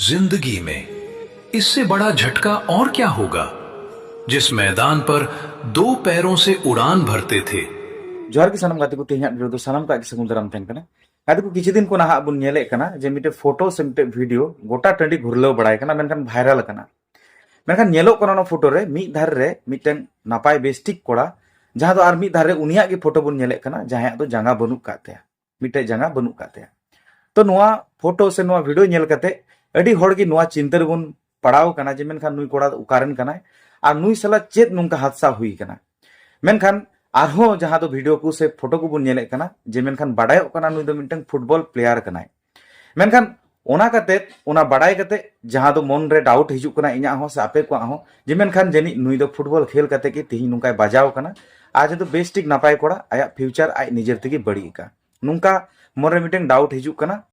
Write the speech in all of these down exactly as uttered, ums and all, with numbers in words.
जिंदगी में इससे बड़ा झटका और क्या होगा, जिस मैदान पर दो पैरों से उड़ान भरते थे। ᱡᱚᱦᱟᱨ ᱜᱮ ᱥᱟᱱᱟᱢ ᱜᱟᱛᱮ ᱠᱚ, ᱛᱮᱦᱮᱧᱟᱜ video ᱫᱚ ᱥᱟᱱᱟᱢ ᱠᱚᱣᱟᱜ ᱜᱮ ᱥᱟᱹᱜᱩᱱ ᱫᱟᱨᱟᱢ ᱛᱟᱦᱮᱱ ᱠᱟᱱᱟ᱾ ᱜᱟᱛᱮ ᱠᱚ, ᱠᱤᱪᱷᱩ ᱫᱤᱱ ᱠᱚ ᱱᱟᱦᱟᱜ ᱵᱚᱱ ᱧᱮᱞᱮᱫ ᱠᱟᱱᱟ ᱡᱮ ᱢᱤᱫᱴᱮᱡ ᱯᱷᱳᱴᱳ ᱥᱮ ᱢᱤᱫᱴᱮᱡ ᱵᱷᱤᱰᱤᱭᱳ ᱜᱚᱴᱟ ᱴᱟᱺᱰᱤ ᱜᱷᱩᱨᱞᱟᱹᱣ ᱵᱟᱲᱟᱭ ᱠᱟᱱᱟ, ᱢᱮᱱᱠᱷᱟᱱ ᱵᱷᱟᱭᱨᱟᱞ ᱟᱠᱟᱱᱟ᱾ ᱢᱮᱱᱠᱷᱟᱱ ᱧᱮᱞᱚᱜ ᱠᱟᱱᱟ ᱚᱱᱟ ᱯᱷᱳᱴᱳ ᱨᱮ ᱢᱤᱫ ᱫᱷᱟᱨᱮ ᱨᱮ ᱢᱤᱫᱴᱮᱱ ᱱᱟᱯᱟᱭ ᱵᱮᱥ ᱴᱷᱤᱠ ᱠᱚᱲᱟ, ᱡᱟᱦᱟᱸ ᱫᱚ ᱟᱨ ᱢᱤᱫ ᱫᱷᱟᱨᱮ ᱨᱮ ᱩᱱᱤᱭᱟᱜ ᱜᱮ ᱯᱷᱳᱴᱳ ᱵᱚᱱ ᱧᱮᱞᱮᱫ ᱠᱟᱱᱟ, ᱡᱟᱦᱟᱸᱭᱟᱜ ᱫᱚ ᱡᱟᱸᱜᱟ ᱵᱟᱹᱱᱩᱜ ᱠᱟᱜ ᱛᱟᱭᱟ, ᱢᱤᱫᱴᱮᱡ ᱡᱟᱸᱜᱟ ᱵᱟᱹᱱᱩᱜ ᱠᱟᱜ ᱛᱟᱭᱟ᱾ ᱛᱚ ᱱᱚᱣᱟ ᱯᱷᱳᱴᱳ ᱥᱮ ᱱᱚᱣᱟ ᱵᱷᱤᱰᱤᱭᱳ ᱧᱮᱞ ᱠᱟᱛᱮ ᱟᱹᱰᱤ ᱦᱚᱲ ᱜᱮ ᱱᱚᱣᱟ ᱪᱤᱱᱛᱟᱹ ᱨᱮᱵᱚᱱ ᱯᱟᱲᱟᱣ ᱠᱟᱱᱟ ᱡᱮ ᱢᱮᱱᱠᱷᱟᱱ ᱱᱩᱭ ᱠᱚᱲᱟ ᱫᱚ ᱚᱠᱟᱨᱮᱱ ᱠᱟᱱᱟᱭ ᱟᱨ ᱱᱩᱭ ᱥᱟᱞᱟᱜ ᱪᱮᱫ ᱱᱚᱝᱠᱟ ᱦᱟᱫᱥᱟ ᱦᱩᱭ ᱠᱟᱱᱟ᱾ ᱢᱮᱱᱠᱷᱟᱱ ᱟᱨᱦᱚᱸ ᱡᱟᱦᱟᱸ ᱫᱚ ᱵᱷᱤᱰᱤᱭᱳ ᱠᱚ ᱥᱮ ᱯᱷᱳᱴᱳ ᱠᱚᱵᱚᱱ ᱧᱮᱞᱮᱫ ᱠᱟᱱᱟ ᱡᱮ ᱢᱮᱱᱠᱷᱟᱱ ᱵᱟᱰᱟᱭᱚᱜ ᱠᱟᱱᱟ ᱱᱩᱭ ᱫᱚ ᱢᱤᱫᱴᱟᱝ ᱯᱷᱩᱴᱵᱚᱞ ᱯᱞᱮᱭᱟᱨ ᱠᱟᱱᱟᱭ᱾ ᱢᱮᱱᱠᱷᱟᱱ ᱚᱱᱟ ᱠᱟᱛᱮ, ᱚᱱᱟ ᱵᱟᱰᱟᱭ ᱠᱟᱛᱮ ᱡᱟᱦᱟᱸ ᱫᱚ ᱢᱚᱱ ᱨᱮ ᱰᱟᱣᱩᱴ ᱦᱤᱡᱩᱜ ᱠᱟᱱᱟ ᱤᱧᱟᱹᱜ ᱦᱚᱸ ᱥᱮ ᱟᱯᱮ ᱠᱚᱣᱟᱜ ᱦᱚᱸ, ᱡᱮ ᱢᱮᱱᱠᱷᱟᱱ ᱡᱟᱹᱱᱤᱡ ᱱᱩᱭ ᱫᱚ ᱯᱷᱩᱴᱵᱚᱞ ᱠᱷᱮᱞ ᱠᱟᱛᱮ ᱜᱮ ᱛᱮᱦᱮᱧ ᱱᱚᱝᱠᱟᱭ ᱵᱟᱡᱟᱣ ᱠᱟᱱᱟ ᱟᱨ ᱡᱟᱦᱟᱸ ᱫᱚ ᱵᱮᱥ ᱴᱷᱤᱠ ᱱᱟᱯᱟᱭ ᱠᱚᱲᱟ, ᱟᱭᱟᱜ ᱯᱷᱤᱭᱩᱪᱟᱨ ᱟᱡ ᱱᱤᱡᱮᱨ ᱛᱮᱜᱮ ᱵᱟᱹᱲᱤᱡ ᱟᱠᱟᱱ, ᱱᱚᱝᱠᱟ ᱢᱚᱱᱨᱮ ᱢᱤᱫᱴᱟᱝ ᱰᱟᱣᱩᱴ ᱦᱤᱡᱩᱜ ᱠᱟᱱᱟ᱾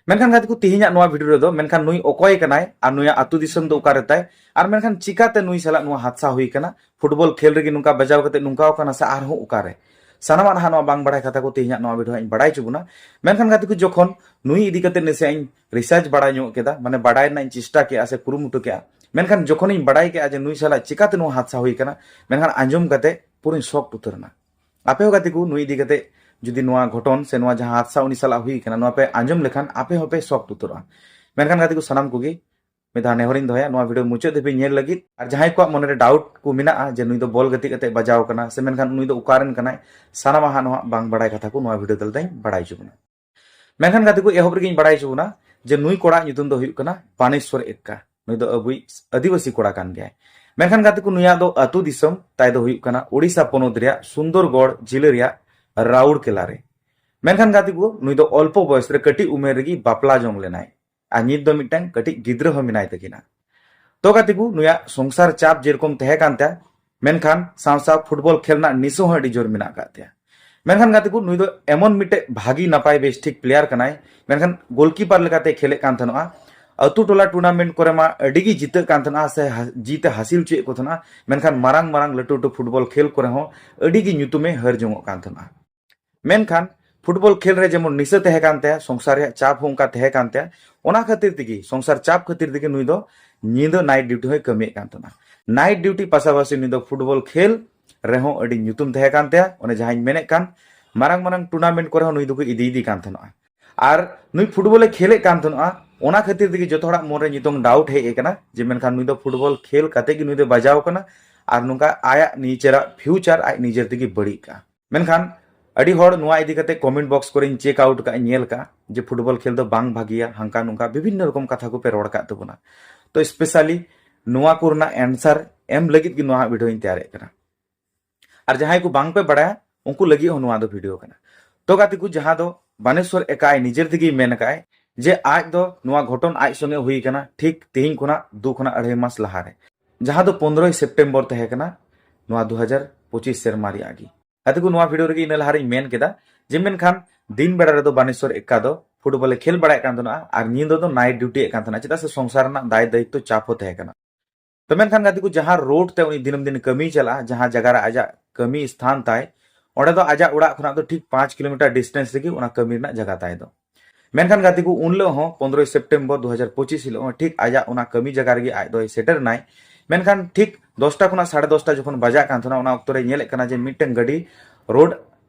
ᱢᱮᱱᱠᱷᱟᱱ ᱜᱟᱛᱮ ᱠᱚ, ᱛᱮᱦᱮᱧᱟᱜ ᱱᱚᱣᱟ ᱵᱷᱤᱰᱤᱭᱳ ᱨᱮᱫᱚ ᱢᱮᱱᱠᱷᱟᱱ ᱱᱩᱭ ᱚᱠᱚᱭ ᱠᱟᱱᱟᱭ ᱟᱨ ᱱᱩᱭᱟᱜ ᱟᱹᱛᱩ ᱫᱤᱥᱚᱢ ᱫᱚ ᱚᱠᱟᱨᱮ ᱛᱟᱭ, ᱟᱨ ᱢᱮᱱᱠᱷᱟᱱ ᱪᱤᱠᱟᱛᱮ ᱱᱩᱭ ᱥᱟᱞᱟᱜ ᱱᱚᱣᱟ ᱦᱟᱫᱥᱟ ᱦᱩᱭ ᱠᱟᱱᱟ, ᱯᱷᱩᱴᱵᱚᱞ ᱠᱷᱮᱞ ᱨᱮᱜᱮ ᱱᱚᱝᱠᱟ ᱵᱟᱡᱟᱣ ᱠᱟᱛᱮ ᱱᱚᱝᱠᱟᱣ ᱠᱟᱱᱟ ᱥᱮ ᱟᱨᱦᱚᱸ ᱚᱠᱟᱨᱮ, ᱥᱟᱱᱟᱢᱟᱜ ᱱᱟᱦᱟᱜ ᱱᱚᱣᱟ ᱵᱟᱝ ᱵᱟᱲᱟᱭ ᱠᱟᱛᱷᱟ ᱠᱚ ᱛᱮᱦᱮᱧᱟᱜ ᱱᱚᱣᱟ ᱵᱷᱤᱰᱤᱭᱳ ᱦᱟᱸᱜ ᱤᱧ ᱵᱟᱲᱟᱭ ᱦᱚᱪᱚ ᱵᱚᱱᱟ᱾ ᱢᱮᱱᱠᱷᱟᱱ ᱜᱟᱛᱮ ᱠᱚ, ᱡᱚᱠᱷᱚᱱ ᱱᱩᱭ ᱤᱫᱤ ᱠᱟᱛᱮ ᱱᱟᱥᱮᱭᱟᱜ ᱤᱧ ᱨᱤᱥᱟᱨᱪ ᱵᱟᱲᱟᱭ ᱧᱚᱜ ᱠᱮᱫᱟ, ᱢᱟᱱᱮ ᱵᱟᱰᱟᱭ ᱨᱮᱱᱟᱜ ᱤᱧ ᱪᱮᱥᱴᱟ ᱠᱮᱫᱟ ᱥᱮ ᱠᱩᱨᱩᱢᱩᱴᱩ ᱠᱮᱫᱟ, ᱢᱮᱱᱠᱷᱟᱱ ᱡᱚᱠᱷᱚᱱᱤᱧ ᱵᱟᱰᱟᱭ ᱠᱮᱫᱟ ᱡᱮ ᱱᱩᱭ ᱥᱟᱞᱟᱜ ᱪᱤᱠᱟᱛᱮ ᱱᱚᱣᱟ ᱦᱟᱫᱥᱟ ᱦᱩᱭ ᱠᱟᱱᱟ, ᱢᱮᱱᱠᱷᱟᱱ ᱟᱸᱡᱚᱢ ᱠᱟᱛᱮ ᱯᱩᱨᱟᱹᱧ ᱥᱚᱠ ᱩᱛᱟᱹᱨ ᱮᱱᱟ᱾ ᱟᱯᱮ ᱦᱚᱸ ᱜᱟᱛᱮ ᱠᱚ, ᱱᱩᱭ ᱤᱫᱤ ᱠᱟᱛᱮ ᱡᱩᱫᱤ ᱱᱚᱣᱟ ᱜᱷᱚᱴᱚᱱ ᱥᱮ ᱱᱚᱣᱟ ᱡᱟᱦᱟᱸ ᱦᱟᱫᱥᱟ ᱩᱱᱤ ᱥᱟᱞᱟᱜ ᱦᱩᱭ ᱠᱟᱱᱟ, ᱱᱚᱣᱟ ᱯᱮ ᱟᱸᱡᱚᱢ ᱞᱮᱠᱷᱟᱱ ᱟᱯᱮ ᱦᱚᱸᱯᱮ ᱥᱚᱠ ᱩᱛᱟᱹᱨᱚᱜᱼᱟ᱾ ᱢᱮᱱᱠᱷᱟᱱ ᱜᱟᱛᱮ ᱠᱚ, ᱥᱟᱱᱟᱢ ᱠᱚᱜᱮ ᱢᱤᱫ ᱫᱷᱟᱣ ᱱᱮᱦᱚᱨᱤᱧ ᱫᱚᱦᱚᱭᱟ ᱱᱚᱣᱟ ᱵᱷᱤᱰᱤᱭᱳ ᱢᱩᱪᱟᱹᱫ ᱫᱷᱟᱹᱵᱤᱡ ᱧᱮᱞ ᱞᱟᱹᱜᱤᱫ, ᱟᱨ ᱡᱟᱦᱟᱸᱭ ᱠᱚᱣᱟᱜ ᱢᱚᱱᱮᱨᱮ ᱰᱟᱣᱩᱴ ᱠᱚ ᱢᱮᱱᱟᱜᱼᱟ ᱡᱮ ᱱᱩᱭ ᱫᱚ ᱵᱚᱞ ᱜᱟᱛᱮ ᱠᱟᱛᱮ ᱵᱟᱡᱟᱣ ᱠᱟᱱᱟ ᱥᱮ ᱢᱮᱱᱠᱷᱟᱱ ᱱᱩᱭ ᱫᱚ ᱚᱠᱟᱨᱮᱱ ᱠᱟᱱᱟᱭ, ᱥᱟᱱᱟᱢᱟᱜ ᱦᱟᱸᱜ ᱱᱚᱣᱟ ᱵᱟᱝ ᱵᱟᱲᱟᱭ ᱠᱟᱛᱷᱟ ᱠᱚ ᱱᱚᱣᱟ ᱵᱷᱤᱰᱤᱭᱳ ᱛᱟᱞᱟᱛᱮᱧ ᱵᱟᱲᱟᱭ ᱦᱚᱪᱚ ᱵᱚᱱᱟ᱾ ᱢᱮᱱᱠᱷᱟᱱ ᱜᱟᱛᱮ ᱠᱚ, ᱮᱦᱚᱵ ᱨᱮᱜᱮᱧ ᱵᱟᱲᱟᱭ ᱦᱚᱪᱚ ᱵᱚᱱᱟ ᱡᱮ ᱱᱩᱭ ᱠᱚᱲᱟᱣᱟᱜ ᱧᱩᱛᱩᱢ ᱫᱚ ᱦᱩᱭᱩᱜ ᱠᱟᱱᱟ ᱵᱟᱱᱮᱥᱣᱚᱨ ᱮᱠᱠᱟ᱾ ᱱᱩᱭ ᱫᱚ ᱟᱵᱚᱭᱤᱡ ᱟᱹᱫᱤᱵᱟᱹᱥᱤ ᱠᱚᱲᱟ ᱠᱟᱱ ᱜᱮᱭᱟᱭ᱾ ᱢᱮᱱᱠᱷᱟᱱ ᱜᱟᱛᱮ ᱠᱚ, ᱱᱩᱭᱟᱜ ᱫᱚ ᱟᱹᱛᱩ ᱫᱤᱥᱚᱢ ᱛᱟᱭ ᱫᱚ ᱦᱩᱭᱩᱜ ᱠᱟᱱᱟ ᱳᱰᱤᱥᱟ ᱯᱚᱱᱚᱛ ᱨᱮᱭᱟᱜ ᱥᱩᱱᱫᱚᱨᱜᱚᱲ ᱡᱤᱞᱟᱹ ᱨᱮᱭᱟᱜ ᱨᱟᱣᱩᱨᱠᱮᱞᱟ ᱨᱮ᱾ ᱢᱮᱱᱠᱷᱟᱱ ᱜᱟᱛᱮ ᱠᱚ, ᱱᱩᱭ ᱫᱚ ᱚᱞᱯᱚ ᱵᱚᱭᱚᱥ ᱨᱮ ᱠᱟᱹᱴᱤᱡ ᱩᱢᱮᱨ ᱨᱮᱜᱮ ᱵᱟᱯᱞᱟ ᱡᱚᱝ ᱞᱮᱱᱟᱭ᱾ ᱟᱨ ᱱᱤᱛ ᱫᱚ ᱢᱤᱫᱴᱟᱝ ᱠᱟᱹᱴᱤᱡ ᱜᱤᱫᱽᱨᱟᱹ ᱦᱚᱸ ᱢᱮᱱᱟᱭ ᱛᱟᱹᱠᱤᱱᱟ᱾ ᱛᱚ ᱜᱟᱛᱮ ᱠᱚ, ᱱᱩᱭᱟᱜ ᱥᱚᱝᱥᱟᱨ ᱪᱟᱯ ᱡᱮᱨᱚᱠᱚᱢ ᱛᱟᱦᱮᱸ ᱠᱟᱱ ᱛᱟᱭᱟ, ᱢᱮᱱᱠᱷᱟᱱ ᱥᱟᱶ ᱥᱟᱶ ᱯᱷᱩᱴᱵᱚᱞ ᱠᱷᱮᱞ ᱨᱮᱱᱟᱜ ᱱᱤᱥᱟᱹ ᱦᱚᱸ ᱟᱹᱰᱤ ᱡᱳᱨ ᱢᱮᱱᱟᱜ ᱟᱠᱟᱫ ᱛᱟᱭᱟ᱾ ᱢᱮᱱᱠᱷᱟᱱ ᱜᱟᱛᱮ ᱠᱚ, ᱱᱩᱭ ᱫᱚ ᱮᱢᱚᱱ ᱢᱤᱫᱴᱮᱡ ᱵᱷᱟᱹᱜᱤ ᱱᱟᱯᱟᱭ ᱵᱮᱥ ᱴᱷᱤᱠ ᱯᱞᱮᱭᱟᱨ ᱠᱟᱱᱟᱭ, ᱢᱮᱱᱠᱷᱟᱱ ᱜᱳᱞᱠᱤᱯᱟᱨ ᱞᱮᱠᱟᱛᱮ ᱠᱷᱮᱞᱮᱫ ᱠᱟᱱ ᱛᱟᱦᱮᱱᱚᱜᱼᱟ᱾ ᱟᱹᱛᱩ ᱴᱚᱞᱟ ᱴᱩᱨᱱᱟᱢᱮᱱᱴ ᱠᱚᱨᱮ ᱢᱟ ᱟᱹᱰᱤ ᱜᱮ ᱡᱤᱛᱟᱹᱜ ᱠᱟᱱ ᱛᱟᱦᱮᱱᱟ ᱥᱮ ᱦᱟ-, ᱡᱤᱛ ᱮ ᱦᱟᱹᱥᱤᱞ ᱦᱚᱪᱚᱭᱮᱫ ᱠᱚ ᱛᱟᱦᱮᱱᱟ, ᱢᱮᱱᱠᱷᱟᱱ ᱢᱟᱨᱟᱝ ᱢᱟᱨᱟᱝ ᱞᱟᱹᱴᱩ ᱞᱟᱹᱴᱩ ᱯᱷᱩᱴᱵᱚᱞ ᱠᱷᱮᱞ ᱠᱚᱨᱮ ᱦᱚᱸ ᱟᱹᱰᱤ ᱜᱮ ᱧᱩᱛᱩᱢᱮ ᱦᱟᱹᱨ ᱡᱚᱝᱚᱜ ᱠᱟᱱ ᱛᱟᱦᱮᱱᱟ᱾ ᱢᱮᱱᱠᱷᱟᱱ ᱯᱷᱩᱴᱵᱚᱞ ᱠᱷᱮᱞ ᱨᱮ ᱡᱮᱢᱚᱱ ᱱᱤᱥᱟᱹ ᱛᱟᱦᱮᱸ ᱠᱟᱱ ᱛᱟᱭᱟ, ᱥᱚᱝᱥᱟᱨ ᱨᱮᱭᱟᱜ ᱪᱟᱯ ᱦᱚᱸ ᱚᱱᱠᱟ ᱛᱟᱦᱮᱸ ᱠᱟᱱ ᱛᱟᱭᱟ᱾ ᱚᱱᱟ ᱠᱷᱟᱹᱛᱤᱨ ᱛᱮᱜᱮ, ᱥᱚᱝᱥᱟᱨ ᱪᱟᱯ ᱠᱷᱟᱹᱛᱤᱨ ᱛᱮᱜᱮ ᱱᱩᱭ ᱫᱚ ᱧᱤᱫᱟᱹ ᱱᱟᱭᱤᱴ ᱰᱤᱭᱩᱴᱤ ᱦᱚᱸᱭ ᱠᱟᱹᱢᱤᱭᱮᱫ ᱠᱟᱱ ᱛᱟᱦᱮᱱᱟ᱾ ᱱᱟᱭᱤᱴ ᱰᱤᱭᱩᱴᱤ ᱯᱟᱥᱟᱯᱟᱥᱤ ᱱᱩᱭ ᱫᱚ ᱯᱷᱩᱴᱵᱚᱞ ᱠᱷᱮᱞ ᱨᱮᱦᱚᱸ ᱟᱹᱰᱤ ᱧᱩᱛᱩᱢ ᱛᱟᱦᱮᱸ ᱠᱟᱱ ᱛᱟᱭᱟ᱾ ᱚᱱᱮ ᱡᱟᱦᱟᱸᱧ ᱢᱮᱱᱮᱫ ᱠᱟᱱ, ᱢᱟᱨᱟᱝ ᱢᱟᱨᱟᱝ ᱴᱩᱨᱱᱟᱢᱮᱱᱴ ᱠᱚᱨᱮ ᱦᱚᱸ ᱱᱩᱭ ᱫᱚᱠᱚ ᱤᱫᱤᱭᱮᱫᱮ ᱠᱟᱱ ᱛᱟᱦᱮᱱᱚᱜᱼᱟ᱾ ᱟᱨ ᱱᱩᱭ ᱯᱷᱩᱴᱵᱚᱞᱮ ᱠᱷᱮᱞᱮᱫ ᱠᱟᱱ ᱛᱟᱦᱮᱱᱚᱜᱼᱟ᱾ ᱚᱱᱟ ᱠᱷᱟᱹᱛᱤᱨ ᱛᱮᱜᱮ ᱡᱚᱛᱚ ᱦᱚᱲᱟᱜ ᱢᱚᱱᱨᱮ ᱱᱤᱛᱚᱝ ᱰᱟᱣᱩᱴ ᱦᱮᱡ ᱟᱠᱟᱱᱟ ᱡᱮ ᱢᱮᱱᱠᱷᱟᱱ ᱱᱩᱭ ᱫᱚ ᱯᱷᱩᱴᱵᱚᱞ ᱠᱷᱮᱞ ᱠᱟᱛᱮ ᱜᱮ ᱱᱩᱭ ᱫᱚ ᱵᱟᱡᱟᱣ ᱟᱠᱟᱱᱟ ᱟᱨ ᱱᱚᱝᱠᱟ ᱟᱭᱟᱜ ᱱᱤᱡᱮᱨᱟᱜ ᱯᱷᱤᱭᱩᱪᱟᱨ ᱟᱡ ᱱᱤᱡᱮᱨ ᱛᱮᱜᱮ ᱵᱟᱹᱲᱤᱡ ᱠᱟᱜᱼᱟ᱾ ᱢᱮᱱᱠᱷᱟᱱ ᱟᱹᱰᱤ ᱦᱚᱲ ᱱᱚᱣᱟ ᱤᱫᱤ ᱠᱟᱛᱮ ᱠᱚᱢᱮᱱᱴ ᱵᱚᱠᱥ ᱠᱚᱨᱮᱧ ᱪᱮᱠ ᱟᱣᱩᱴ ᱠᱟᱜ, ᱧᱮᱞ ᱠᱟᱜ ᱡᱮ ᱯᱷᱩᱴᱵᱚᱞ ᱠᱷᱮᱞ ᱫᱚ ᱵᱟᱝ ᱵᱷᱟᱜᱮᱭᱟ, ᱦᱟᱝᱠᱟ ᱱᱚᱝᱠᱟ ᱵᱤᱵᱷᱤᱱᱱᱚ ᱨᱚᱠᱚᱢ ᱠᱟᱛᱷᱟ ᱠᱚᱯᱮ ᱨᱚᱲ ᱠᱟᱜ ᱛᱟᱵᱚᱱᱟ᱾ ᱛᱚ ᱥᱯᱮᱥᱟᱞᱤ ᱱᱚᱣᱟ ᱠᱚ ᱨᱮᱱᱟᱜ ᱮᱱᱥᱟᱨ ᱮᱢ ᱞᱟᱹᱜᱤᱫ ᱜᱮ ᱱᱚᱣᱟ ᱵᱷᱤᱰᱤᱭᱳᱧ ᱛᱮᱭᱟᱨᱮᱫ ᱠᱟᱱᱟ᱾ ᱟᱨ ᱡᱟᱦᱟᱸᱭ ᱠᱚ ᱵᱟᱝ ᱯᱮ ᱵᱟᱲᱟᱭᱟ, ᱩᱱᱠᱩ ᱞᱟᱹᱜᱤᱫ ᱦᱚᱸ ᱱᱚᱣᱟ ᱫᱚ ᱵᱷᱤᱰᱤᱭᱳ ᱠᱟᱱᱟ᱾ ᱛᱚ ᱜᱟᱛᱮ ᱠᱚ, ᱡᱟᱦᱟᱸ ᱫᱚ ᱵᱟᱱᱮᱥᱣᱚᱨ ᱮᱠᱟᱭ ᱱᱤᱡᱮᱨ ᱛᱮᱜᱮᱭ ᱢᱮᱱ ᱟᱠᱟᱫ ᱡᱮ ᱟᱡ ᱫᱚ ᱱᱚᱣᱟ ᱜᱷᱚᱴᱚᱱ ᱟᱡ ᱥᱚᱸᱜᱮ ᱦᱩᱭ ᱠᱟᱱᱟ ᱴᱷᱤᱠ ᱛᱮᱦᱮᱧ ᱠᱷᱚᱱᱟᱜ ᱫᱩ ᱠᱷᱚᱱᱟᱜ ᱟᱹᱲᱟᱹᱭ ᱢᱟᱥ ᱞᱟᱦᱟᱨᱮ, ᱡᱟᱦᱟᱸ ᱫᱚ ᱯᱚᱱᱨᱚᱭ ᱥᱮᱯᱴᱮᱢᱵᱚᱨ ᱛᱟᱦᱮᱸ ᱠᱟᱱᱟ ᱱᱚᱣᱟ ᱫᱩ ᱦᱟᱡᱟᱨ ᱯᱚᱸᱪᱤᱥ ᱥᱮᱨᱢᱟ ᱨᱮᱭᱟᱜ ᱜᱮ᱾ ᱜᱟᱛᱮ ᱠᱚ, ᱱᱚᱣᱟ ᱵᱷᱤᱰᱤᱭᱳ ᱨᱮᱜᱮ ᱤᱱᱟᱹ ᱞᱟᱦᱟᱨᱤᱧ ᱢᱮᱱ ᱠᱮᱫᱟ ᱡᱮ ᱢᱮᱱᱠᱷᱟᱱ ᱫᱤᱱ ᱵᱮᱲᱟ ᱨᱮᱫᱚ ᱵᱟᱱᱮᱥᱣᱚᱨ ᱮᱠᱟ ᱫᱚ ᱯᱷᱩᱴᱵᱚᱞᱮ ᱠᱷᱮᱞ ᱵᱟᱲᱟᱭᱮᱫ ᱠᱟᱱ ᱛᱟᱦᱮᱱᱟ ᱟᱨ ᱧᱤᱫᱟᱹ ᱫᱚ ᱱᱟᱭᱤᱴ ᱰᱤᱭᱩᱴᱤᱭᱮᱫ ᱠᱟᱱ ᱛᱟᱦᱮᱱᱟ, ᱪᱮᱫᱟᱜ ᱥᱮ ᱥᱚᱝᱥᱟᱨ ᱨᱮᱱᱟᱜ ᱫᱟᱭ ᱫᱟᱭᱤᱛᱛᱚ ᱪᱟᱯ ᱦᱚᱸ ᱛᱟᱦᱮᱸ ᱠᱟᱱᱟ᱾ ᱛᱚ ᱢᱮᱱᱠᱷᱟᱱ ᱜᱟᱛᱮ ᱠᱚ, ᱡᱟᱦᱟᱸ ᱨᱳᱰ ᱛᱮ ᱩᱱᱤ ᱫᱤᱱᱟᱹᱢ ᱫᱤᱱ ᱠᱟᱹᱢᱤᱭ ᱪᱟᱞᱟᱜᱼᱟ, ᱡᱟᱦᱟᱸ ᱡᱟᱭᱜᱟ ᱨᱮ ᱟᱡᱟᱜ ᱠᱟᱹᱢᱤ ᱥᱛᱷᱟᱱ ᱛᱟᱭ, ᱚᱸᱰᱮ ᱫᱚ ᱟᱡᱟᱜ ᱚᱲᱟᱜ ᱠᱷᱚᱱᱟᱜ ᱫᱚ ᱴᱷᱤᱠ ᱯᱟᱸᱪ ᱠᱤᱞᱳᱢᱤᱴᱟᱨ ᱰᱤᱥᱴᱮᱱᱥ ᱨᱮᱜᱮ ᱚᱱᱟ ᱠᱟᱹᱢᱤ ᱨᱮᱱᱟᱜ ᱡᱟᱭᱜᱟ ᱛᱟᱭ ᱫᱚ᱾ ᱢᱮᱱᱠᱷᱟᱱ ᱜᱟᱛᱮ ᱠᱚ, ᱩᱱ ᱦᱤᱞᱳᱜ ᱦᱚᱸ ᱯᱚᱱᱨᱚᱭ ᱥᱮᱯᱴᱮᱢᱵᱚᱨ ᱫᱩ ᱦᱟᱡᱟᱨ ᱯᱚᱸᱪᱤᱥ ᱦᱤᱞᱳᱜ ᱦᱚᱸ ᱴᱷᱤᱠ ᱟᱡᱟᱜ ᱚᱱᱟ ᱠᱟᱹᱢᱤ ᱡᱟᱭᱜᱟ ᱨᱮᱜᱮ ᱟᱡ ᱫᱚᱭ ᱥᱮᱴᱮᱨ ᱮᱱᱟᱭ᱾ ᱢᱮᱱᱠᱷᱟᱱ ᱴᱷᱤᱠ ᱫᱚᱥᱴᱟ ᱠᱷᱚᱱᱟᱜ ᱥᱟᱲᱮ ᱫᱚᱥᱴᱟ ᱡᱚᱠᱷᱚᱱ ᱵᱟᱡᱟᱜ ᱠᱟᱱ ᱛᱟᱦᱮᱱᱟ, ᱚᱱᱟ ᱚᱠᱛᱚ ᱨᱮ ᱧᱮᱞᱮᱫ ᱠᱟᱱᱟ ᱡᱮ ᱢᱤᱫᱴᱟᱝ ᱜᱟᱹᱰᱤ ᱨᱳᱰ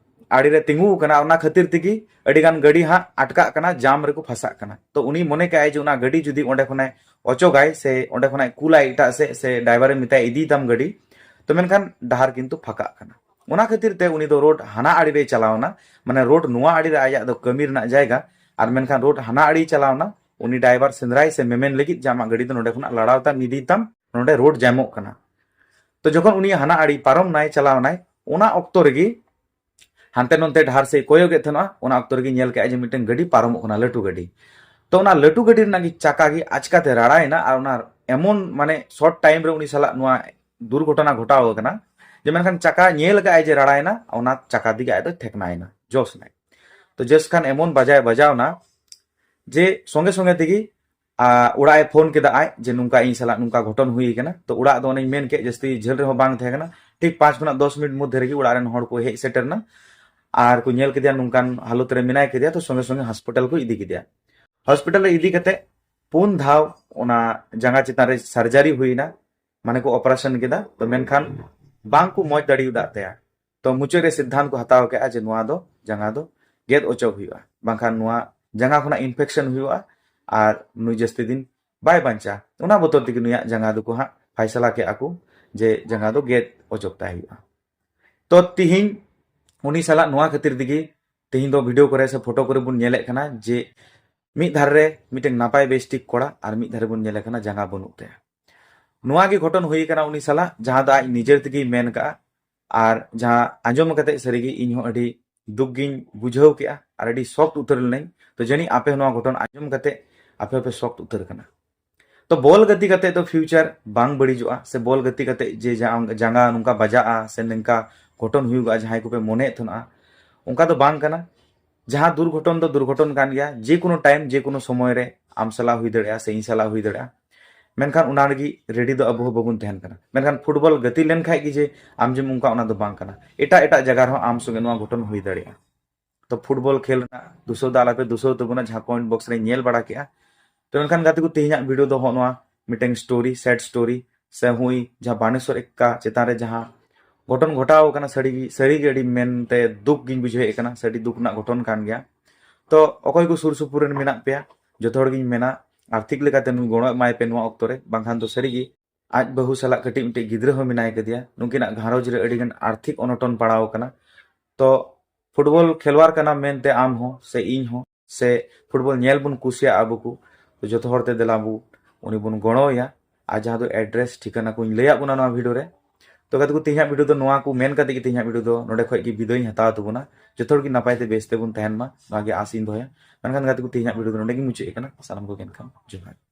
ᱟᱲᱮ ᱨᱮ ᱛᱤᱸᱜᱩ ᱟᱠᱟᱱᱟ᱾ ᱚᱱᱟ ᱠᱷᱟᱹᱛᱤᱨ ᱛᱮᱜᱮ ᱟᱹᱰᱤ ᱜᱟᱱ ᱜᱟᱹᱰᱤ ᱦᱟᱸᱜ ᱟᱴᱠᱟᱜ ᱠᱟᱱᱟ, ᱡᱟᱢ ᱨᱮᱠᱚ ᱯᱷᱟᱸᱥᱟᱜ ᱠᱟᱱᱟ᱾ ᱛᱚ ᱩᱱᱤ ᱢᱚᱱᱮ ᱠᱟᱜᱼᱟᱭ ᱡᱮ ᱚᱱᱟ ᱜᱟᱹᱰᱤ ᱡᱩᱫᱤ ᱚᱸᱰᱮ ᱠᱷᱚᱱᱟᱜ ᱚᱪᱚᱜᱟᱭ ᱥᱮ ᱚᱸᱰᱮ ᱠᱷᱚᱱᱟᱜ ᱠᱩᱞᱟᱭ ᱮᱴᱟᱜ ᱥᱮᱫ ᱥᱮ ᱰᱨᱟᱭᱵᱷᱟᱨᱮ ᱢᱮᱛᱟᱭ ᱤᱫᱤᱭ ᱛᱟᱢ ᱜᱟᱹᱰᱤ, ᱛᱚ ᱢᱮᱱᱠᱷᱟᱱ ᱰᱟᱦᱟᱨ ᱠᱤᱱᱛᱩ ᱯᱷᱟᱸᱠᱟᱜ ᱠᱟᱱᱟ᱾ ᱚᱱᱟ ᱠᱷᱟᱹᱛᱤᱨ ᱛᱮ ᱩᱱᱤ ᱫᱚ ᱨᱳᱰ ᱦᱟᱱᱟ ᱟᱲᱮ ᱨᱮᱭ ᱪᱟᱞᱟᱣ ᱮᱱᱟ, ᱢᱟᱱᱮ ᱨᱳᱰ ᱱᱚᱣᱟ ᱟᱲᱮ ᱨᱮ ᱟᱭᱟᱜ ᱫᱚ ᱠᱟᱹᱢᱤ ᱨᱮᱱᱟᱜ ᱡᱟᱭᱜᱟ, ᱟᱨ ᱢᱮᱱᱠᱷᱟᱱ ᱨᱳᱰ ᱦᱟᱱᱟ ᱟᱲᱮᱭ ᱪᱟᱞᱟᱣ ᱮᱱᱟ᱾ ᱩᱱᱤ ᱰᱨᱟᱭᱵᱷᱟᱨ ᱥᱮᱸᱫᱽᱨᱟᱭ ᱥᱮ ᱢᱮᱢᱮᱱ ᱞᱟᱹᱜᱤᱫ ᱡᱮ ᱟᱢᱟᱜ ᱜᱟᱹᱰᱤ ᱫᱚ ᱱᱚᱰᱮ ᱠᱷᱚᱱᱟᱜ ᱞᱟᱲᱟᱣ ᱛᱟᱢ, ᱤᱫᱤᱭ ᱛᱟᱢ, ᱱᱚᱰᱮ ᱨᱳᱰ ᱡᱟᱢᱚᱜ ᱠᱟᱱᱟ᱾ ᱛᱚ ᱡᱚᱠᱷᱚᱱ ᱩᱱᱤ ᱦᱟᱱᱟ ᱟᱲᱮ ᱯᱟᱨᱚᱢ ᱱᱟᱭ, ᱪᱟᱞᱟᱣ ᱱᱟᱭ, ᱚᱱᱟ ᱚᱠᱛᱚ ᱨᱮᱜᱮ ᱦᱟᱱᱛᱮ ᱱᱚᱱᱛᱮ ᱰᱟᱦᱟᱨ ᱥᱮᱫ ᱠᱚᱭᱚᱜᱮᱫ ᱛᱟᱦᱮᱱᱚᱜᱼᱟ, ᱚᱱᱟ ᱚᱠᱛᱚ ᱨᱮᱜᱮ ᱧᱮᱞ ᱠᱮᱜᱼᱟ ᱡᱮ ᱢᱤᱫᱴᱮᱱ ᱜᱟᱹᱰᱤ ᱯᱟᱨᱚᱢᱚᱜ ᱠᱟᱱᱟ, ᱞᱟᱹᱴᱩ ᱜᱟᱹᱰᱤ᱾ ᱛᱚ ᱚᱱᱟ ᱞᱟᱹᱴᱩ ᱜᱟᱹᱰᱤ ᱨᱮᱱᱟᱜ ᱜᱮ ᱪᱟᱠᱟ ᱜᱮ ᱟᱪᱠᱟᱛᱮ ᱨᱟᱲᱟᱭᱮᱱᱟ ᱟᱨ ᱚᱱᱟ ᱮᱢᱚᱱ ᱢᱟᱱᱮ ᱥᱚᱨᱴ ᱴᱟᱭᱤᱢ ᱨᱮ ᱩᱱᱤ ᱥᱟᱞᱟᱜ ᱱᱚᱣᱟ ᱫᱩᱨᱜᱷᱚᱴᱚᱱᱟ ᱜᱷᱚᱴᱟᱣ ᱟᱠᱟᱱᱟ᱾ ᱡᱮ ᱢᱮᱱᱠᱷᱟᱱ ᱪᱟᱠᱟ ᱧᱮᱞ ᱠᱟᱜᱼᱟᱭ ᱡᱮ ᱨᱟᱲᱟᱭᱮᱱᱟ, ᱚᱱᱟ ᱪᱟᱠᱟ ᱛᱮᱜᱮ ᱟᱡ ᱫᱚᱭ ᱴᱷᱮᱠᱱᱟᱭᱮᱱᱟ, ᱡᱚᱥ ᱱᱟᱭ᱾ ᱛᱚ ᱡᱚᱥ ᱠᱷᱟᱱ ᱮᱢᱚᱱ ᱵᱟᱡᱟᱭ ᱵᱟᱡᱟᱣᱱᱟ ᱡᱮ ᱥᱚᱸᱜᱮ ᱥᱚᱸᱜᱮ ᱛᱮᱜᱮ ᱟᱨ ᱚᱲᱟᱜ ᱮ ᱯᱷᱳᱱ ᱠᱮᱫᱟ ᱟᱡ ᱡᱮ ᱱᱚᱝᱠᱟ ᱤᱧ ᱥᱟᱞᱟᱜ ᱱᱚᱝᱠᱟ ᱜᱷᱚᱴᱚᱱ ᱦᱩᱭ ᱟᱠᱟᱱᱟ᱾ ᱛᱚ ᱚᱲᱟᱜ ᱫᱚ ᱚᱱᱮᱧ ᱢᱮᱱ ᱠᱮᱫ ᱡᱟᱹᱥᱛᱤ ᱡᱷᱟᱹᱞ ᱨᱮᱦᱚᱸ ᱵᱟᱝ ᱛᱟᱦᱮᱸ ᱠᱟᱱᱟ, ᱴᱷᱤᱠ ᱯᱟᱸᱪ ᱠᱷᱚᱱᱟᱜ ᱫᱚᱥ ᱢᱤᱱᱤᱴ ᱢᱚᱫᱽᱫᱷᱮ ᱨᱮᱜᱮ ᱚᱲᱟᱜ ᱨᱮᱱ ᱦᱚᱲ ᱠᱚ ᱦᱮᱡ ᱥᱮᱴᱮᱨ ᱮᱱᱟ᱾ ᱟᱨ ᱠᱚ ᱧᱮᱞ ᱠᱮᱫᱮᱭᱟ ᱱᱚᱝᱠᱟᱱ ᱦᱟᱞᱚᱛ ᱨᱮ ᱢᱮᱱᱟᱭ ᱠᱮᱫᱮᱭᱟ, ᱛᱚ ᱥᱚᱸᱜᱮ ᱥᱚᱸᱜᱮ ᱦᱚᱥᱯᱤᱴᱟᱞ ᱠᱚ ᱤᱫᱤ ᱠᱮᱫᱮᱭᱟ᱾ ᱦᱚᱥᱯᱤᱴᱟᱞ ᱨᱮ ᱤᱫᱤ ᱠᱟᱛᱮ ᱯᱩᱱ ᱫᱷᱟᱣ ᱚᱱᱟ ᱡᱟᱸᱜᱟ ᱪᱮᱛᱟᱱ ᱨᱮ ᱥᱟᱨᱡᱟᱨᱤ ᱦᱩᱭᱱᱟ, ᱢᱟᱱᱮ ᱠᱚ ᱚᱯᱟᱨᱮᱥᱚᱱ ᱠᱮᱫᱟ, ᱛᱚ ᱢᱮᱱᱠᱷᱟᱱ ᱵᱟᱝ ᱠᱚ ᱢᱚᱡᱽ ᱫᱟᱲᱮᱭᱟᱫᱟᱜ ᱛᱟᱭᱟ᱾ ᱛᱚ ᱢᱩᱪᱟᱹᱫ ᱨᱮ ᱥᱤᱫᱽᱫᱷᱟᱱᱛ ᱠᱚ ᱦᱟᱛᱟᱣ ᱠᱮᱫᱼᱟ ᱡᱮ ᱱᱚᱣᱟ ᱫᱚ ᱡᱟᱸᱜᱟ ᱫᱚ ᱜᱮᱫ ᱚᱪᱚᱜ ᱦᱩᱭᱩᱜᱼᱟ, ᱵᱟᱝᱠᱷᱟᱱ ᱱᱚᱣᱟ ᱡᱟᱸᱜᱟ ᱠᱷᱚᱱᱟᱜ ᱤᱱᱯᱷᱮᱠᱥᱚᱱ ᱦᱩᱭᱩᱜᱼᱟ ᱟᱨ ᱱᱩᱭ ᱡᱟᱹᱥᱛᱤ ᱫᱤᱱ ᱵᱟᱭ ᱵᱟᱧᱪᱟᱜᱼᱟ᱾ ᱚᱱᱟ ᱵᱚᱛᱚᱨ ᱛᱮᱜᱮ ᱱᱩᱭᱟᱜ ᱡᱟᱸᱜᱟ ᱫᱚᱠᱚ ᱦᱟᱸᱜ ᱯᱷᱟᱭᱥᱟᱞᱟ ᱠᱮᱫᱼᱟ ᱠᱚ ᱡᱮ ᱡᱟᱸᱜᱟ ᱫᱚ ᱜᱮᱫ ᱚᱪᱚᱜ ᱛᱟᱭ ᱦᱩᱭᱩᱜᱼᱟ᱾ ᱛᱚ ᱛᱤᱦᱤᱧ ᱩᱱᱤ ᱥᱟᱞᱟᱜ ᱱᱚᱣᱟ ᱠᱷᱟᱹᱛᱤᱨ ᱛᱮᱜᱮ ᱛᱤᱦᱤᱧ ᱫᱚ ᱵᱷᱤᱰᱤᱭᱳ ᱠᱚᱨᱮ ᱥᱮ ᱯᱷᱳᱴᱳ ᱠᱚᱨᱮ ᱵᱚᱱ ᱧᱮᱞᱮᱫ ᱠᱟᱱᱟ ᱡᱮ ᱢᱤᱫ ᱫᱷᱟᱨᱮ ᱨᱮ ᱢᱤᱫᱴᱮᱱ ᱱᱟᱯᱟᱭ ᱵᱮᱥ ᱴᱷᱤᱠ ᱠᱚᱲᱟ ᱟᱨ ᱢᱤᱫ ᱫᱷᱟᱨᱮ ᱵᱚᱱ ᱧᱮᱞᱮ ᱠᱟᱱᱟ ᱡᱟᱸᱜᱟ ᱵᱟᱹᱱᱩᱜ ᱛᱟᱭᱟ᱾ ᱱᱚᱣᱟ ᱜᱮ ᱜᱷᱚᱴᱚᱱ ᱦᱩᱭ ᱟᱠᱟᱱᱟ ᱩᱱᱤ ᱥᱟᱞᱟᱜ, ᱡᱟᱦᱟᱸ ᱫᱚ ᱟᱡ ᱱᱤᱡᱮᱨ ᱛᱮᱜᱮᱭ ᱢᱮᱱ ᱠᱟᱜᱼᱟ᱾ ᱟᱨ ᱡᱟᱦᱟᱸ ᱟᱸᱡᱚᱢ ᱠᱟᱛᱮ ᱥᱟᱹᱨᱤᱜᱮ ᱤᱧ ᱦᱚᱸ ᱟᱹᱰᱤ ᱫᱩᱠ ᱜᱤᱧ ᱵᱩᱡᱷᱟᱹᱣ ᱠᱮᱜᱼᱟ ᱟᱨ ᱟᱹᱰᱤ ᱥᱚᱠᱴ ᱩᱛᱟᱹᱨ ᱞᱮᱱᱟᱹᱧ᱾ ᱛᱚ ᱡᱟᱹᱱᱤᱡ ᱟᱯᱮ ᱦᱚᱸ ᱱᱚᱣᱟ ᱜᱷᱚᱴᱚᱱ ᱟᱸᱡᱚᱢ ᱠᱟᱛᱮ ᱟᱯᱮ ᱦᱚᱸᱯᱮ ᱥᱚᱠᱴ ᱩᱛᱟᱹᱨ ᱠᱟᱱᱟ᱾ ᱛᱚ ᱵᱚᱞ ᱜᱟᱛᱮ ᱠᱟᱛᱮ ᱫᱚ ᱯᱷᱤᱭᱩᱪᱟᱨ ᱵᱟᱝ ᱵᱟᱹᱲᱤᱡᱚᱜᱼᱟ, ᱥᱮ ᱵᱚᱞ ᱜᱟᱛᱮ ᱠᱟᱛᱮ ᱡᱮ ᱡᱟ-, ᱡᱟᱸᱜᱟ ᱱᱚᱝᱠᱟ ᱵᱟᱡᱟᱜᱼᱟ ᱥᱮ ᱱᱚᱝᱠᱟ ᱜᱷᱚᱴᱚᱱ ᱦᱩᱭᱩᱜᱼᱟ ᱡᱟᱦᱟᱸᱭ ᱠᱚᱯᱮ ᱢᱚᱱᱮᱭᱮᱫ ᱛᱟᱦᱮᱱᱟ, ᱚᱱᱠᱟ ᱫᱚ ᱵᱟᱝ ᱠᱟᱱᱟ᱾ ᱡᱟᱦᱟᱸ ᱫᱩᱨᱜᱷᱚᱴᱚᱱ ᱫᱚ ᱫᱩᱨᱜᱷᱚᱴᱚᱱ ᱠᱟᱱ ᱜᱮᱭᱟ, ᱡᱮ ᱠᱳᱱᱳ ᱴᱟᱭᱤᱢ ᱡᱮ ᱠᱳᱱᱳ ᱥᱚᱢᱚᱭ ᱨᱮ ᱟᱢ ᱥᱟᱞᱟᱜ ᱦᱩᱭ ᱫᱟᱲᱮᱭᱟᱜᱼᱟ ᱥᱮ ᱤᱧ ᱥᱟᱞᱟᱜ ᱦᱩᱭ ᱫᱟᱲᱮᱭᱟᱜᱼᱟ᱾ ᱢᱮᱱᱠᱷᱟᱱ ᱚᱱᱟ ᱞᱟᱹᱜᱤᱫ ᱨᱮᱰᱤ ᱫᱚ ᱟᱵᱚ ᱦᱚᱸ ᱵᱟᱵᱚᱱ ᱛᱟᱦᱮᱱ ᱠᱟᱱᱟ᱾ ᱢᱮᱱᱠᱷᱟᱱ ᱯᱷᱩᱴᱵᱚᱞ ᱜᱟᱛᱮ ᱞᱮᱱᱠᱷᱟᱡ ᱜᱮ ᱡᱮ ᱟᱢ ᱡᱮᱢ ᱚᱱᱠᱟ, ᱚᱱᱟ ᱫᱚ ᱵᱟᱝ ᱠᱟᱱᱟ᱾ ᱮᱴᱟᱜ ᱮᱴᱟᱜ ᱡᱟᱭᱜᱟ ᱨᱮᱦᱚᱸ ᱟᱢ ᱥᱚᱸᱜᱮ ᱱᱚᱣᱟ ᱜᱷᱚᱴᱚᱱ ᱦᱩᱭ ᱫᱟᱲᱮᱭᱟᱜᱼᱟ᱾ ᱛᱚ ᱯᱷᱩᱴᱵᱚᱞ ᱠᱷᱮᱞ ᱨᱮᱱᱟᱜ ᱫᱩᱥᱟᱹᱣ ᱫᱚ ᱟᱞᱚᱯᱮ ᱫᱩᱥᱟᱹᱣ ᱛᱟᱵᱚᱱᱟ, ᱡᱟᱦᱟᱸ ᱠᱚᱢᱮᱱᱴ ᱵᱚᱠᱥ ᱨᱮᱧ ᱧᱮᱞ ᱵᱟᱲᱟ ᱠᱮᱜᱼᱟ᱾ ᱛᱚ ᱢᱮᱱᱠᱷᱟᱱ ᱜᱟᱛᱮ ᱠᱚ, ᱛᱮᱦᱮᱧᱟᱜ ᱵᱷᱤᱰᱤᱭᱳ ᱫᱚ ᱦᱚᱸᱜᱼᱚ ᱱᱚᱣᱟ ᱢᱤᱫᱴᱮᱱ ᱥᱴᱳᱨᱤ, ᱥᱮᱰ ᱥᱴᱳᱨᱤ, ᱥᱮ ᱦᱩᱭ ᱡᱟᱦᱟᱸ ᱵᱟᱱᱮᱥᱚᱨ ᱮᱠᱠᱟ ᱪᱮᱛᱟᱱ ᱨᱮ ᱡᱟᱦᱟᱸ ᱜᱷᱚᱴᱚᱱ ᱜᱷᱚᱴᱟᱣ ᱟᱠᱟᱱᱟ, ᱥᱟᱹᱨᱤ ᱜᱮ, ᱥᱟᱹᱨᱤ ᱜᱮ ᱟᱹᱰᱤ ᱢᱮᱱᱛᱮ ᱫᱩᱠ ᱜᱤᱧ ᱵᱩᱡᱷᱟᱹᱣᱮᱫ ᱠᱟᱱᱟ, ᱥᱮ ᱟᱹᱰᱤ ᱫᱩᱠ ᱨᱮᱱᱟᱜ ᱜᱷᱚᱴᱚᱱ ᱠᱟᱱ ᱜᱮᱭᱟ᱾ ᱛᱚ ᱚᱠᱚᱭ ᱠᱚ ᱥᱩᱨ ᱥᱩᱯᱩᱨ ᱨᱮᱱ ᱢᱮᱱᱟᱜ ᱯᱮᱭᱟ, ᱡᱚᱛᱚ ᱦᱚᱲ ᱜᱤᱧ ᱢᱮᱱᱟ, ᱟᱨᱛᱷᱤᱠ ᱞᱮᱠᱟᱛᱮ ᱱᱩᱭ ᱜᱚᱲᱚ ᱮᱢᱟᱭ ᱯᱮ ᱱᱚᱣᱟ ᱚᱠᱛᱚ ᱨᱮ, ᱵᱟᱝᱠᱷᱟᱱ ᱫᱚ ᱥᱟᱹᱨᱤ ᱜᱮ ᱟᱡ ᱵᱟᱹᱦᱩ ᱥᱟᱞᱟᱜ ᱠᱟᱹᱴᱤᱡ ᱢᱤᱫᱴᱤᱡ ᱜᱤᱫᱽᱨᱟᱹ ᱦᱚᱸ ᱢᱮᱱᱟᱭ ᱠᱟᱫᱮᱭᱟ᱾ ᱱᱩᱠᱤᱱᱟᱜ ᱜᱷᱟᱨᱚᱸᱡᱽ ᱨᱮ ᱟᱹᱰᱤ ᱜᱟᱱ ᱟᱨᱛᱷᱤᱠ ᱚᱱᱚᱴᱚᱱ ᱯᱟᱲᱟᱣ ᱟᱠᱟᱱᱟ᱾ ᱛᱚ ᱯᱷᱩᱴᱵᱚᱞ ᱠᱷᱮᱞᱣᱟᱲ ᱠᱟᱱᱟ ᱢᱮᱱᱛᱮ ᱟᱢ ᱦᱚᱸ ᱥᱮ ᱤᱧ ᱦᱚᱸ, ᱥᱮ ᱯᱷᱩᱴᱵᱚᱞ ᱧᱮᱞ ᱵᱚᱱ ᱠᱩᱥᱤᱭᱟᱜᱼᱟ ᱟᱵᱚ ᱠᱚ, ᱛᱚ ᱡᱚᱛᱚ ᱦᱚᱲ ᱛᱮ ᱫᱮᱞᱟ ᱵᱚ ᱩᱱᱤ ᱵᱚᱱ ᱜᱚᱲᱚᱣᱟᱭᱟ᱾ ᱟᱨ ᱡᱟᱦᱟᱸ ᱫᱚ ᱮᱰᱨᱮᱥ ᱴᱷᱤᱠᱟᱹᱱᱟ ᱠᱚᱧ ᱞᱟᱹᱭᱟᱫ ᱵᱚᱱᱟ ᱱᱚᱣᱟ ᱵᱷᱤᱰᱤᱭᱳ ᱨᱮ᱾ ᱛᱚ ᱜᱟᱛᱮ ᱠᱚ, ᱛᱮᱦᱮᱧᱟᱜ ᱵᱷᱤᱰᱤᱭᱳ ᱫᱚ ᱱᱚᱣᱟ ᱠᱚ ᱢᱮᱱ ᱠᱟᱛᱮ ᱜᱮ ᱛᱮᱦᱮᱧᱟᱜ ᱵᱷᱤᱰᱤᱭᱳ ᱫᱚ ᱱᱚᱰᱮ ᱠᱷᱚᱡ ᱜᱮ ᱵᱤᱫᱟᱹᱭ ᱤᱧ ᱦᱟᱛᱟᱣ ᱛᱟᱵᱚᱱᱟ᱾ ᱡᱚᱛᱚ ᱦᱚᱲ ᱜᱮ ᱱᱟᱯᱟᱭ ᱛᱮ ᱵᱮᱥ ᱛᱮᱵᱚᱱ ᱛᱟᱦᱮᱱ ᱢᱟ, ᱱᱚᱣᱟ ᱜᱮ ᱟᱥ ᱤᱧ ᱫᱚᱦᱚᱭᱟ᱾ ᱢᱮᱱᱠᱷᱟᱱ ᱜᱟᱛᱮ ᱠᱚ, ᱛᱮᱦᱮᱧᱟᱜ ᱵᱷᱤᱰᱤᱭᱳ ᱫᱚ ᱱᱚᱰᱮ ᱜᱮ ᱢᱩᱪᱟᱹᱫ ᱠᱟᱱᱟ᱾ ᱥᱟᱱᱟᱢ ᱠᱚᱜᱮ ᱮᱱᱠᱷᱟᱱ ᱡᱚᱦᱟᱨ᱾